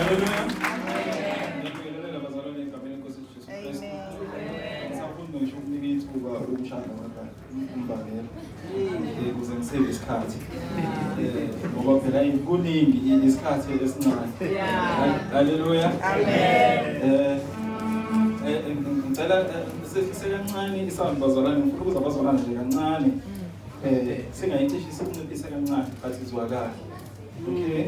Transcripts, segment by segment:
Haleluya. Ngiyabingelela bazalwane egameni lenkosi Jesu Kristu. Ngisafuna ngisho ukunika ithuba lokushada abantwana umbangela. Ukuze ngisave isikhathi. Ngoba phela kuningi isikhathi esincane. Haleluya. Amen. Ngicela sehlise kancane isound bazalwane, ngifuna ukuze abazalwane nje kancane. Singayicisha sinciphise kancane but izwakala. Okay.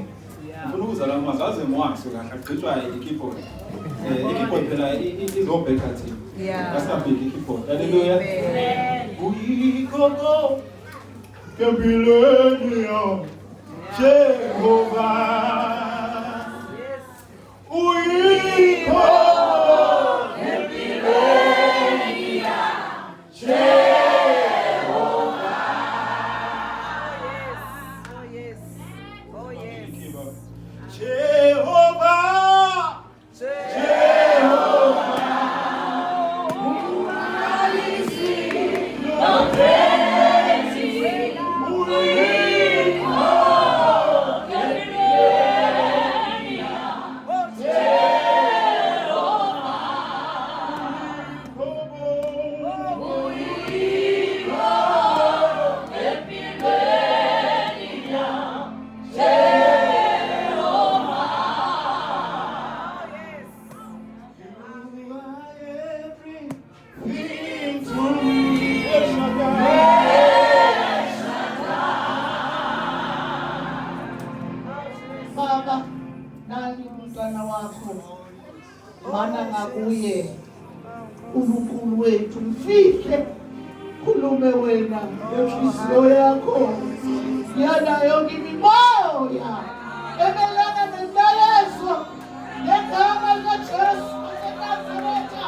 Ngifuna ukuza la mazwi aze ngiwazi kahle agqitshwa i-keyboard. I-keyboard phela izobheka thina. Asingabheki i-keyboard. Haleluya. Uyikho empilweni yami Jehova. Uyikho empilweni yami Jehova. Oh yes. Oh yes. Jehova. Jehova. You are everything to me. El Shaddai. Baba, nani umntwana wakho, mana ngakuye uNkulunkulu wethu, mfihle, khulume wena ngenhliziyo yakho, yana yonke imimoya emelana nemlayezo ngegama likaJesu waseNazaretha,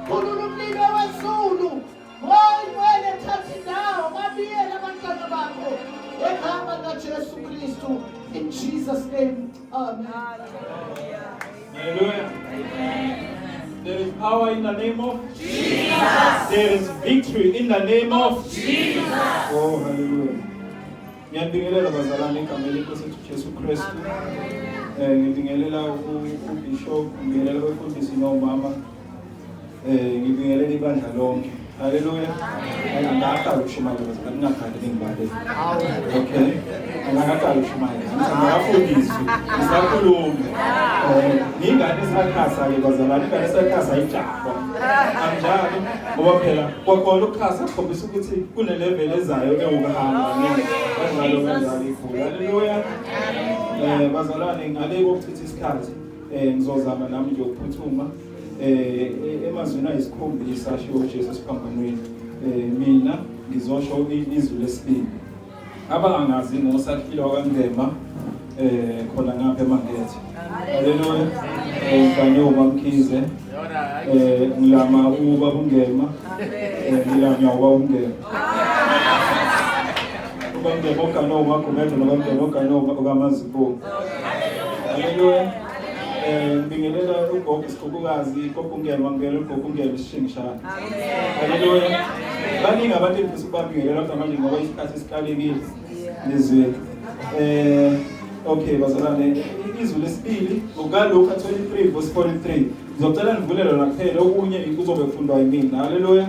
khulula umlilo wezulu. Oyingcwele, thatha indawo, babiyele abantwana bakho ngegama likaJesu Kristu. In Jesus' name, amen. Hallelujah. There is power in the name of Jesus. There is victory in the name of Jesus. Oh, hallelujah. Ngiyabingelela bazalwane egameni lenkosi yethu Jesu Kristu. Ngibingelela uBishop, ngibingelela abafundisi nomama. Ngibingelela ibandla lonke. Hallelujah. Angaqala ukushumayela bazalwane, ngingakhali ningibale. Okay. Angaqala ukushumayela. Ngiyafundiswa. Ngisakhuluma. Ngingane esakhasa ke bazalwane, ingane esakhasa ayijahwa. Anjalo ngoba phela kwakhona ukukhasa kukhombisa ukuthi kune level ezayo ewukuhamba ngeke kanjalo kanjalo ikhula. Hallelujah. Bazalwane ngale kokuchitha isikhathi ngizozama nami nje ukuphuthuma emazwini ayisikhombisa ashiwo uJesu esiphambanweni. Mina ngizosho izwi lesibili. Abangangazi ngosakhile wakwaNgema khona ngapha eMangethe. Haleluya. Ngane uMamkhize. Ngilama ubaba uNgema. Ngilanywa ubaba uNgema. Ubaba uNgema ogane uMagumede nobaba uNgema ogane okaMazibuko. Haleluya. Ngibingelela ugogo isikhukhukazi, gogo uNgema, ngibingelela ugogo uNgema isishingishane. Haleluya. Baningi abantu engifisa ukubabingelela kodwa manje ngoba isikhathi sikalekile lizwe. Okay bazalwane, izwi lesibili ngokukaLuka 23 verse 43. Ngizocela nivule lona kuphela, okunye kuzobe kufundwa yimina. Haleluya.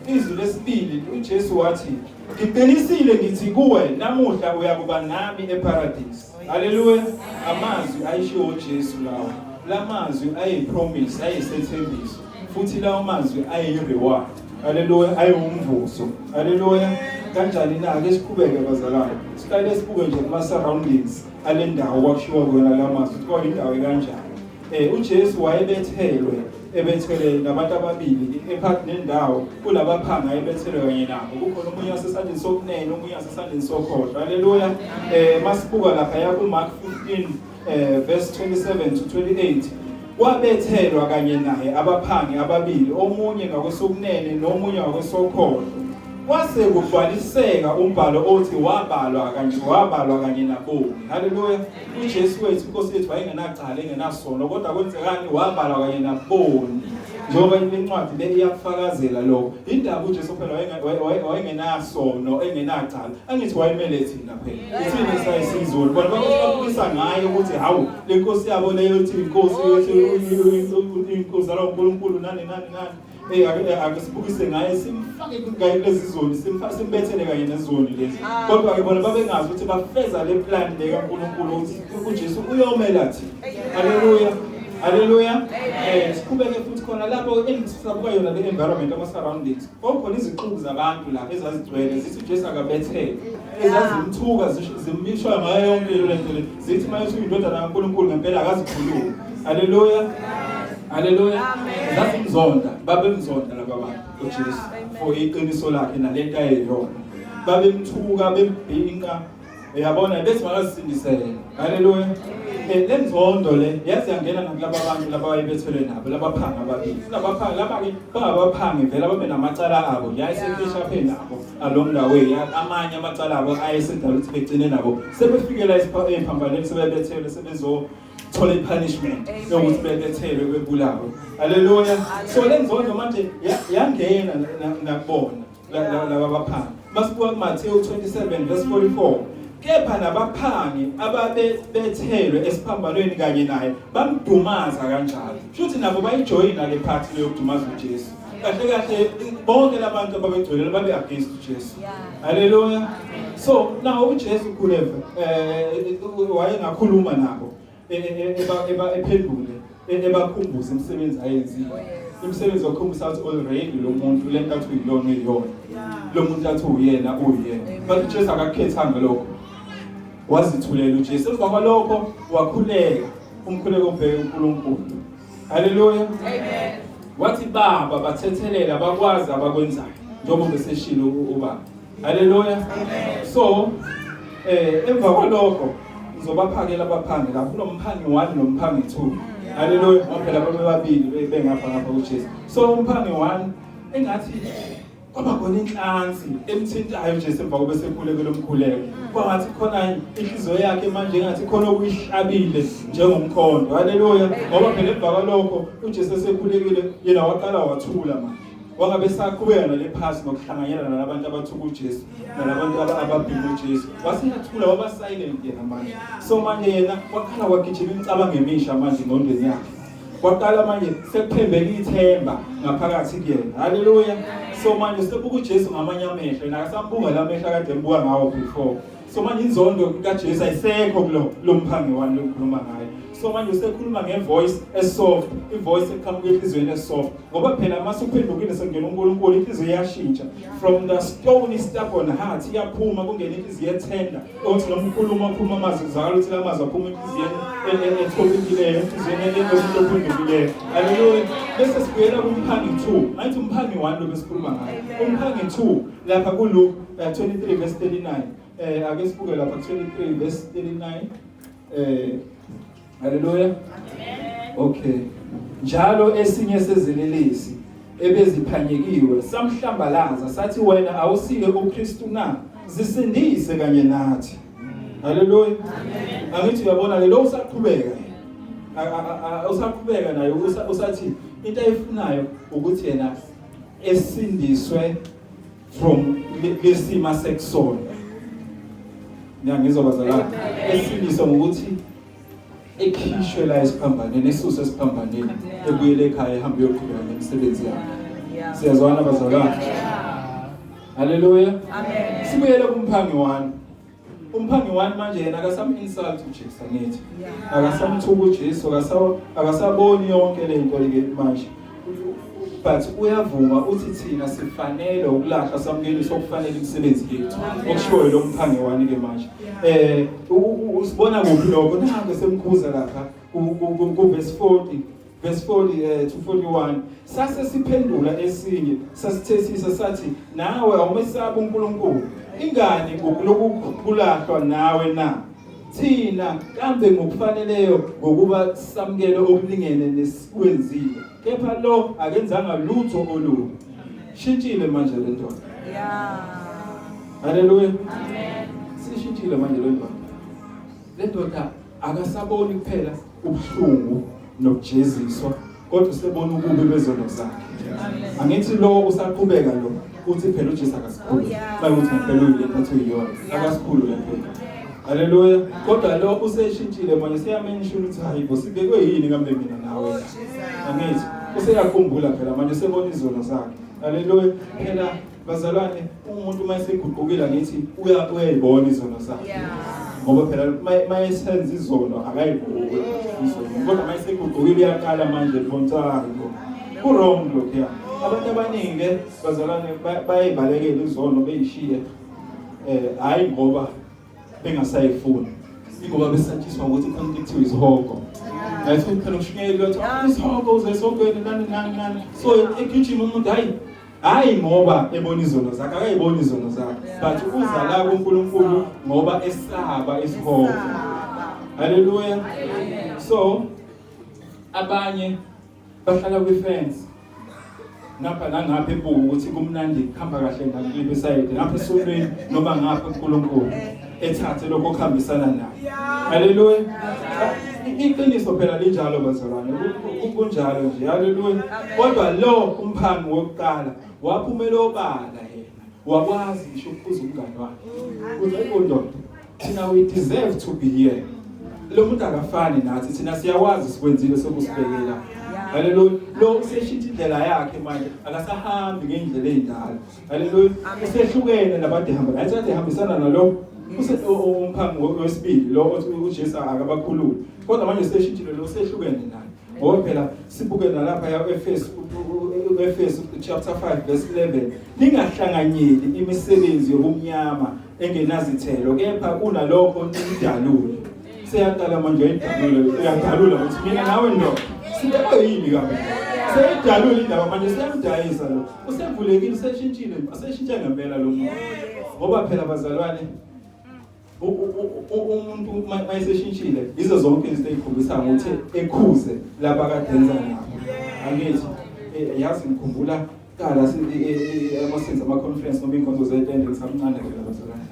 Izwi lesibili uJesu wathi, "Ngiqinisile ngithi kuwe namuhla uyakuba nami eParadise." Haleluya. Amazwi ayishiwo uJesu lawo. Lamazwi ayipromise, ayisethembiso. Futhi lawo mazwi ayi-reward. Haleluya, ayiwumvuzo. Haleluya. Kanjani na ke siqhubeke bazalwane. Siqale sibuke nje kuma surroundings alendawo kwakushiwo kuyona lamazwi. Ukuthi kwakuyindawo ekanjani. uJesu wayebethelwe, ebethele nabantu ababili ephakathi nendawo kulabaphanga ebethelwe kanye nabo. Kukhona omunye wasesandleni sokunene, omunye wasesandleni sokhohlo. Haleluya. Masibuka lapha ya ku Mark 15 verse 27 to 28. Kwabethelwa kanye naye abaphangi ababili, omunye ngakwesokunene nomunye ngakwesokhohlo. Kwase kugcwaliseka umbhalo othi wabalwa kanye wabalwa kanye naboni. Haleluya. UJesu wethu inkosi yethu wayengenacala engenasono kodwa kwenzekani wabalwa kanye naboni. Njengoba incwadi le iyakufakazela lokho. Indaba uJesu phela wayengenasono engenacala. Angithi wayemele thina phela. Ithina sayisizulu. Bona bakuthi babukisa ngaye ukuthi hawu le nkosi yabo leyo ithi inkosi yothi inkosi uNkulunkulu nani nani nani. Hey ake sibukise ngaye simfake kanye kulezi zoni simfake simbethele kanye nezoni lezi. Ah. Kodwa ke bona babengazi ukuthi bafeza le plan le kaNkulunkulu ukuthi uJesu uyomela thina. Haleluya. Haleluya. Eh siqhubeke futhi khona lapho engisabuka yona le environment ama surroundings. Kwakukhona izixuku zabantu la ezazigcwele zithi uJesu akabethele. Ezazimthuka zimishwa ngayo yonke le nto le. Zithi mayethi uyindodana kaNkulunkulu ngempela akazikhulumi. Haleluya. Haleluya. Zazimzonda, babemzonda laba bantu uJesu for iqiniso lakhe nalento ayeyona. Babemthuka bembhinqa uyabona bethi makazisindisele. Haleluya. Eh lenzondo le yazi yangena nakulaba bantu laba bayibethelwe nabo labaphanga ababili. Labaphanga laba ke bangabaphangi vele babe namacala abo. Yayisekhisha phe nabo along the way amanye amacala abo ayesedala ukuthi begcine nabo sebefikela esiphambanweni sebebethelwe sebezo thola i-punishment yokuthi bebethelwe bebulawe haleluya so le nzondo manje yangena nakubona laba baphangi masibuka kuMathewu 27 verse 44 kepha nabaphangi ababebethelwe esiphambanweni kanye naye bamdumaza kanjalo shuthi nabo bayijoyina le party leyo kudumaza uJesu kahle kahle bonke labantu ababegcwele babe against uJesu haleluya so now uJesu khuleva eh wayengakhuluma nabo e, e, e, eba ephendule ebakhumbuza imisebenzi ayenzile oh, imisebenzi okukhombisa ukuthi already lo muntu lento athi uyilona uyiyona lo muntu athi uyena uyena but uJesu akakukhethanga lokho wazithulela uJesu emva kwalokho wakhuleka umkhuleko obheke uNkulunkulu Haleluya. Amen. Wathi baba bathethelela bakwazi abakwenzayo njengoba beseshilo ubaba. Haleluya. Amen. So eh emva kwalokho ngizobaphakela abaphangi lapho kunomphangi 1 nomphangi 2. Haleluya. Ngoba phela babe babili bengapha ngapha kuJesu. So umphangi 1 engathi kwaba khona inhlansi emthintayo nje semva kobe sekhuleke lomkhuleko kwangathi khona inhliziyo yakhe manje engathi khona okuyihlabile njengomkhondo haleluya ngoba phela emva kwalokho uJesu esekhulekile yena waqala wathula manje wangabe saqhubeka nale phasi nokuhlanganyela nalabantu abathuka uJesu nalabantu ababhima uJesu waseyathula waba silent yena manje so manje yena waqala wagijima imicabango emisha manje engqondweni yakhe Kwaqala manje sekuphembeka ithemba ngaphakathi kuyena. Haleluya. So manje sebuka uJesu ngamanye amehlo, yena akasambuka la mehlo akade embuka ngawo before. So manje inzondo kaJesu ayisekho kulo lo mphangi wani lokukhuluma ngayo. So manje usekhuluma ngevoice esoft, ivoice eqhamuka enhliziyweni esoft. Ngoba phela uma usuphendukile sekungena uNkulunkulu inhliziyo iyashintsha. From the stony stubborn heart iyaphuma kungena inhliziyo ethenda. Othi noma ukhuluma ukhuluma amazwi kuzwakala ukuthi la mazwi aphuma enhliziyweni ethobekileyo enhliziyweni enomuntu ophendukileyo. Haleluya. Bese sibuyela kumphangi 2. Ngathi umphangi 1 lo besikhuluma ngayo. Umphangi 2 lapha kuLuke 23 verse 39. Eh ake sibuke lapha 23 verse 39. Eh Haleluya. Amen. Okay. Njalo esinye sezelelesi ebeziphanyekiwe samhlambalaza sathi wena awusiye uKristu na? Zisindise kanye nathi. Haleluya. Amen. Angithi uyabona ke lo usaqhubeka. Usaqhubeka naye usathi into ayifunayo ukuthi yena esindiswe from lesima sekusona. Ngiyangizwa bazalwane. Esindiswe ngokuthi ekhishwe la esiphambanweni esuse esiphambanweni ebuyele ekhaya ehambe uyoqhubeka nemisebenzi yakhe siyazwana bazalwane haleluya amen sibuyele kumphangi wani umphangi wani manje yena akasam insult uJesu angithi akasamthuka uJesu akasaboni yonke lento ke manje but uyavuma uthi thina sifanele ukulahla samukeliswa okufanele imisebenzi yethu okushiwo lo mphangi wani ke manje eh usibona kuphi lokho nange semkhuza lapha ku verse 40 verse 40 to 41 sase siphendula esinye sasithesisa sathi nawe awumesabi uNkulunkulu ingani ngokuloku kulahlwa nawe na thina kambe ngokufaneleyo ngokuba samukele okulingene nesikwenzile kepha lo akenzanga lutho olubi shintshile manje le ndoda Yeah. Haleluya. Amen. Sishintshile manje lo ndoda. Le ndoda akasaboni kuphela ubuhlungu nokujeziswa kodwa usebona ububi bezono zakhe. Angithi lo usaqhubeka lo uthi phela uJesu akasikhulu. Oh, Bayuthi ngempela uyilento athi uyiyona. Akasikhulu le phela. Haleluya. Kodwa lo useshintshile manje siyamention ukuthi hayi bo sibekwe yini kambe mina nawe. Oh, Angithi useyakhumbula phela manje usebona izono zakhe. Haleluya. Phela bazalwane umuntu uma eseguqukile ngithi uyayibona izono zakhe. Ngoba phela uma esenza izono akayiboni izono. Kodwa uma eseguqukile uyaqala manje ebona hayi bo. Ku-wrong lokhuya. Abantu abaningi ke bazalwane bayayibalekela izono beyishiye. Hayi ngoba bengasayifuni. Ingoba besatshiswa ukuthi khona into ekuthiwa isihogo. Ngathi phela ushunyayelwa ukuthi isihogo uze esihogweni nani nani nani. So egijima umuntu hayi hayi ngoba ebona izono zakhe akayiboni izono zakhe but uza la kuNkulunkulu ngoba esaba isihogo. Haleluya. So abanye bahlala kwi-fence ngapha nangapha ebuka ukuthi kumnandi kuhamba kahle ngakuliphi isayidi ngapha esontweni noma ngapha kuNkulunkulu ethathe lokho okuhambisana naye. Haleluya. Iqiniso phela linjalo bazalwane, kunjalo nje. Haleluya. Kodwa lo umphangi wokuqala waphumela obala yena, wakwazi ngisho ukukhuza umngane wakhe uthi hayi ndoda, thina we deserve to be here. Lo muntu akafani nathi, thina siyawazi sikwenzile sokusibekela. Haleluya. Lo useshintsha indlela yakhe manje, akasahambi ngendlela eyindala. Haleluya. Usehlukene nabantu ehamba naye, kade ehambisana nalo use umphangi wesibili lo othi uJesu akabakhulule. Kodwa manje useshintshile lo, usehlukene naye. Ngoba phela sibuke nalapha ya Efesu chapter 5 verse 11, ningahlanganyeli imisebenzi yobumnyama engenazithelo kepha kunalokho nidalule. Seyaqala manje uyidalula, uyadalula ukuthi mina nawe ndoda sibekwe yini kambe. Seyidalula indaba manje, seyamdayisa lo. Usevulekile, useshintshile, useshintshe ngempela lo muntu. Ngoba phela bazalwane umuntu mayeseshintshile yizo zonke izinto ezikhombisa ukuthi ekhuze laba kade enza nabo. Angithi yazi ngikhumbula qala amasenza ama conference noma inkonzo zetende ngisamncane phela bazalwane.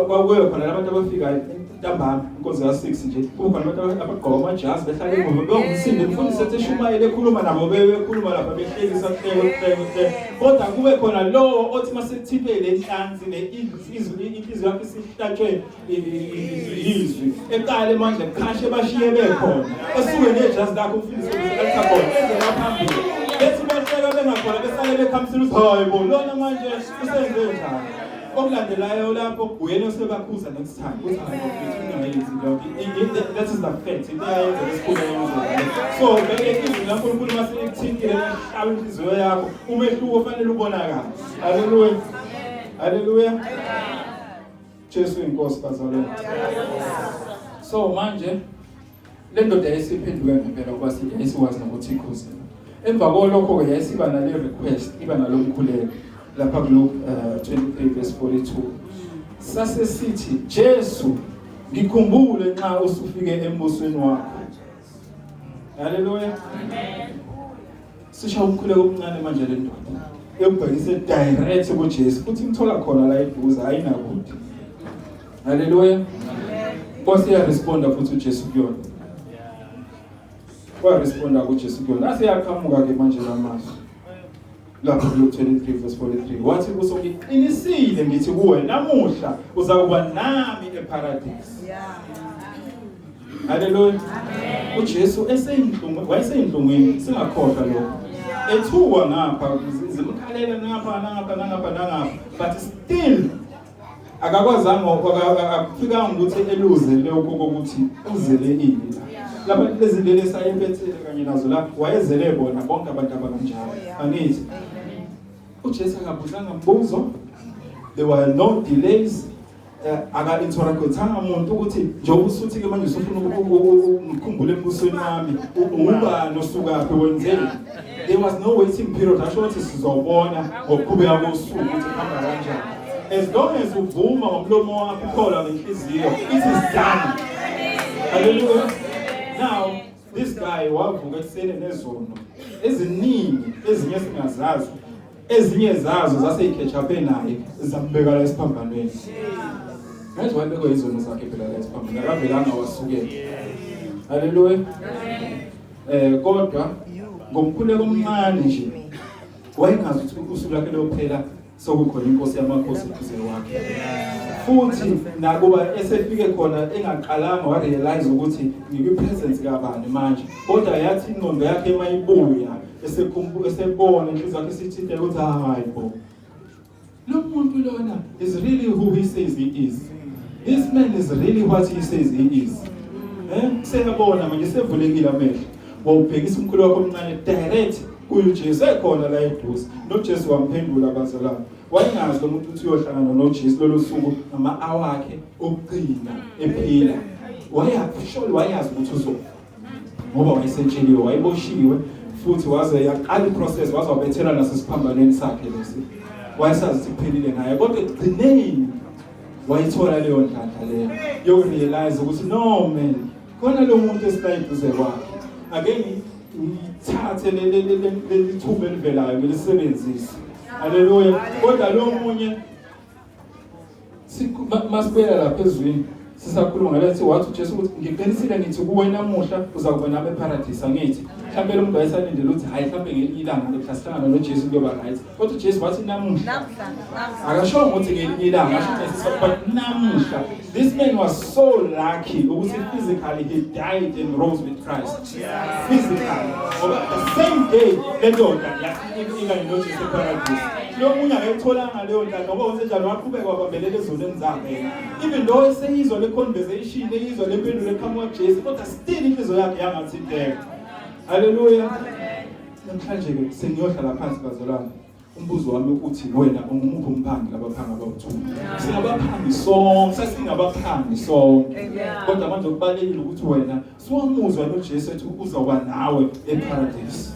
Kwakuye khona labantu abafika ntambama inkonzo ya 6 nje, kube khona abantu abagqoka amajazi behlala emuva bewumsindo umfundisi ethi eshumayele ekhuluma nabo bekhuluma lapha behlekisa kuhleke kuhleke kuhleke. Kodwa kube khona lowo othi masethiphe le nhlansi le izwi inhliziyo yakhe isihlatshwe izwi eqale manje qhashe bashiye bekhona esuke nejazi lakho umfundisi elikhona eze ngaphambili bethi bahleka bengakhona besale bekhamisela ukuthi hayi bo lona manje usenze njani. Okulandelayo lapho uyena osebakhuza next time ukuthi hayi bo mfethu ungayenzi leyo. That is the fact, into eyayenza esikhulu eyenzeka. So vele izwi laNkulunkulu mase likuthintile lahlaba inhliziyo yakho, umehluko ofanele ubonakale. Haleluya. Haleluya. Jesu inkosi bazalwane. So manje le ndoda yayisiphenduke ngempela ukuba yayisikwazi nokuthi ikhuze. Emva kwalokho ke yayisiba nale request, iba nalo mkhuleko lapha ku Luke 23 verse 42. Sase sithi Jesu ngikhumbule nxa usufike embusweni wakho. Haleluya. Amen. Sisho umkhuleko omncane manje le ndoda. Ebhekise direct kuJesu futhi imthola khona la eduze ayinakude. Haleluya. Amen. Nkosi ya responda futhi uJesu kuyona. Wa responda kuJesu kuyona. Nase yaqhamuka ke manje lamazwi. Lapho Luke 23 verse 43 wathi kuso ngiqinisile ngithi kuwe namuhla uzakuba nami eparadise. Haleluya. Amen. uJesu eseyinhlungu, wayeseyinhlungwini, singakhohlwa lokho. Ethuka ngapha zimkhalela ngapha nangapha nangapha nangapha, but still akakwazanga akufikanga ukuthi eluze lokho kokuthi uzele ini la. Lapha lezi leli sayempethile kanye nazo la wayezele bona bonke abantu abakanjalo. Angithi uJesu akabuzanga mbuzo, there were no delays. Aka interrogate-anga umuntu ukuthi njengoba usuthi ke manje usufuna ukukhumbula embusweni wami ubani osukaphi wenzeni. There was no waiting period. Asho ukuthi sizobona ngokuqhubeka kosuku ukuthi kuhamba kanjani. As long as uvuma ngomlomo wakho ukholwa ngenhliziyo, it is done. Hallelujah. Now this guy wavuka ekuseni nezono eziningi ezinye singazazi. Ezinye zazo zaseyikhethaphe naye, zambeka la esiphambanweni. Manje wayebekwe izono zakhe phela la esiphambanweni, akavelanga wasukela. Haleluya. Kodwa ngomkhuleko omncane nje wayengazi ukuthi usuku lwakhe lokuphela sokukhona inkosi yamakhosi eduze kwakhe. Futhi nakuba esefike khona engaqalanga warealize ukuthi ngikwi-presence kabani manje, kodwa yathi ingqondo yakhe mayibuya esebona inhliziyo yakhe isithinteka ukuthi hayi bo, lo muntu lona is really who he says he is. This man is really what he says he is. Seyabona manje, sevulekile amehlo. Wawubhekisa umkhulu wakho omncane direct kuye uJesu ekhona la eduze. NoJesu wamphendula, bazalwane. Wayengazi lo muntu ukuthi uyohlangana noJesu lolo suku ngama-hour akhe okugcina ephila. Wayazi, wayazi ukuthi uzofa ngoba wayesetsheliwe, wayeboshiwe futhi waze yaqala iprocess, waze wabethelwa nasesiphambanweni sakhe lesi. Wayesazi ukuthi kuphelile ngaye, kodwa ekugcineni wayithola leyo nhlanhla leyo yokurealize ukuthi no man, khona lo muntu esila eduze kwakhe, ake ngithathe leli thuba elivelayo ngilisebenzise. Haleluya. Kodwa lo munye, masibuyela lapha ezwini, sisakhuluma ngalethi, wathi uJesu ukuthi ngiqinisile ngithi kuwe namuhla uzakuba nami eparadise. Angithi mhlawumbe lo muntu wayesalindele ukuthi hayi, mhlawumbe ngelinye ilanga mhla sihlangana noJesu kuyoba right, kodwa uJesu wathi namuhla. Akashongo ukuthi ngelinye ilanga, asho ukuthi but namuhla. This man was so lucky ukuthi physically he died and rose with Christ physically, ngoba the same day le ndoda ikanye noJesu eparadise. Lo munye akayitholanga leyo nhlanhla ngoba wenzenjani? Waqhubeka wabambelela ezonweni zakhe yena, even though eseyizwa le conversation, eyizwa le mpendulo eqhamuka kuJesu, kodwa still inhliziyo yakhe yangathinteka. Haleluya. Namhlanje ke sengiyohlala phansi, bazalwane. Umbuzo wami uthi, wena ungumuphi umphangi labaphanga abawu-two? Singabaphangi sonke, sesingabaphangi sonke, kodwa manje okubalulekile ukuthi wena siwamuzwa noJesu ethi uzawuba nawe eparadise.